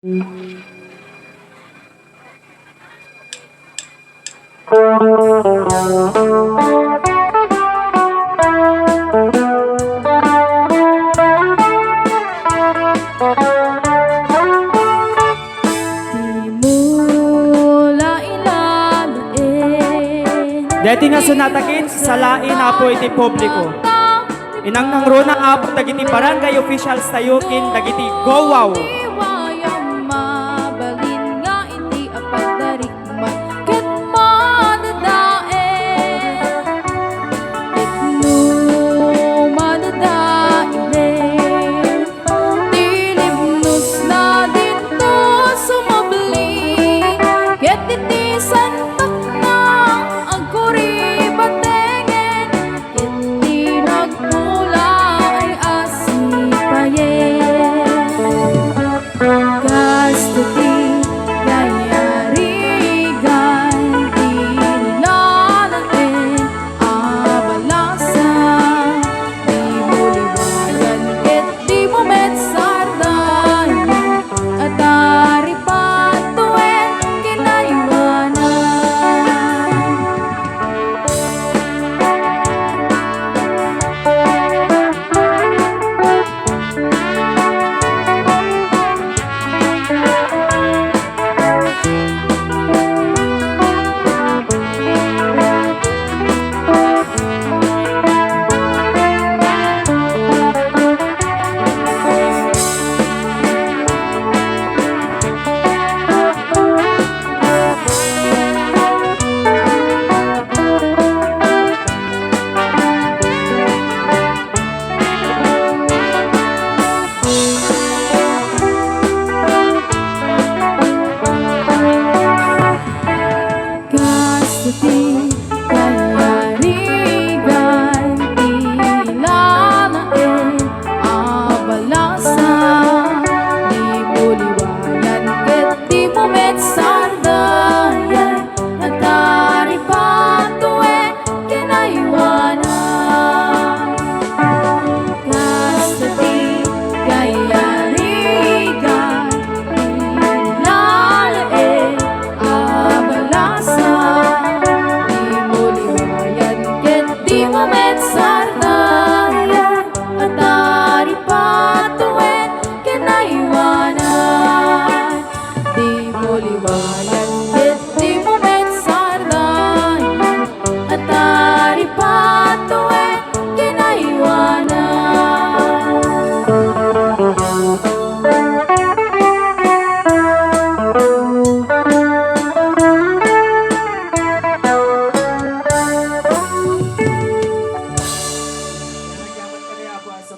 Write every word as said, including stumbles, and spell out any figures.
Di mo la ilalaen. Daytoy nga sonata ket salain, Apo, iti publiko. Inangnangruna, Apo, dagiti barangay officials tayo ken dagiti gowaw. Mabalin nga iti apagdarikman ket madadael. Ket no madadaelen, ti libnosna dinto sumabli, ket iti santakna agkuribatengen, ket ti nagmula ay asipayen. Kasto ti kayarigan, ti nilalaen a balasa, di mo liwayan ket di mo met sardayan, a taripatuen kinaywanan. Kasto ti kayarigan, ti lalaen a balasa, di mo